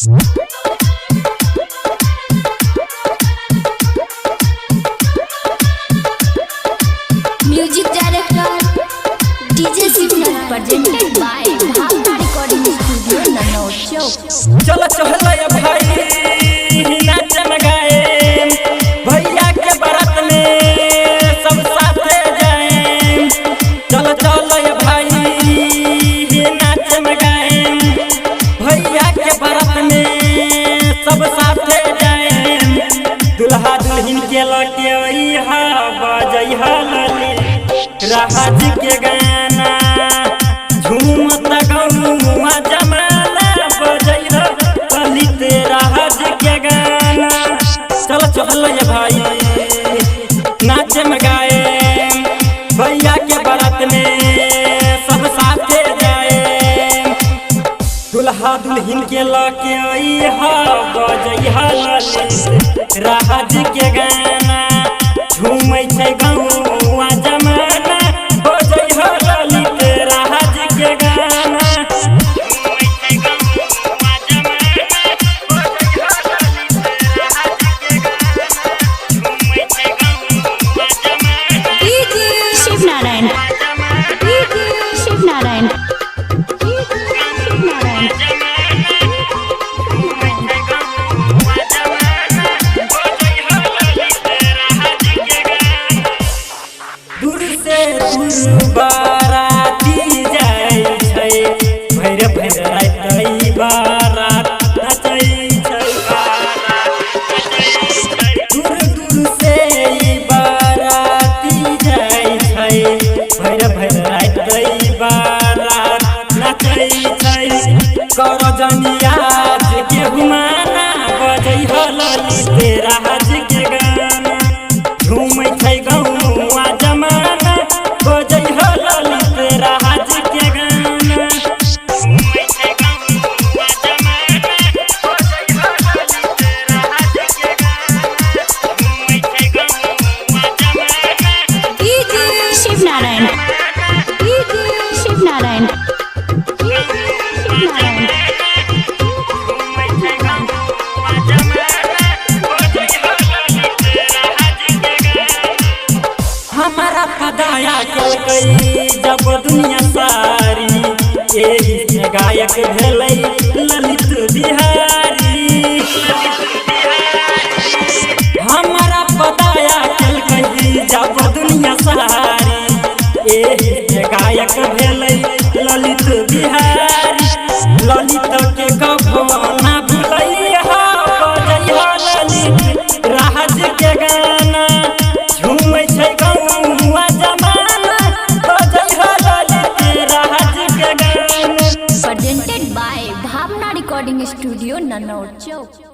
Music director DJ Shiv presented by Bhavna recording studio Nanaur Chowk. चल चहल भाई नाच में गाए, भैया के बारात में सब साथे जाए। चल चल भाई नाच में गाए, भैया के बारात में सब साथे जाए। दुल्हा दुल्हन के लके अइहा बजैहा ललित राज के गाना, झूमत गौआ जमाना बजैहा ललित राज के गाना। चल चल भाई नाच में गाए, भैया के बारात में सब साथे जाए। दुल्हा दुल्हन के लके अइहा बजैहा ललित राज के गाना, झूमै छै गौआ जमाना बजैहा ललित राज के गाना। Shiv Narayan Shiv Narayan Shiv Narayan. दूर से दूर बाराती जाइ छै, भैर भैर राति बारात नचै छै। दूर दूर से ई बाराती जाइ छै, भैर भैर राति बारात नचै छै। कर जनियाज के हुमाना बजै ललित राज के गाना, झूमै छै गौआ जमाना बजै ललित राज के गाना। शिव नारायण शिव नारायण शिव नारायण। हमारा पदाया केलकै जब दुनिया सारी, एही से गायक भेलै ललित बिहारी। हमारा पदाया केलकै जब दुनिया सारी, एही से गायक भेलै ललित बिहारी। ललित के कभो ना भुलैहा बजैहा ललित राज के गाना, झूमै छै गौआ जमाना बजैहा ललित राज के गाना। Presented by Bhavna recording studio Nanaur Chowk.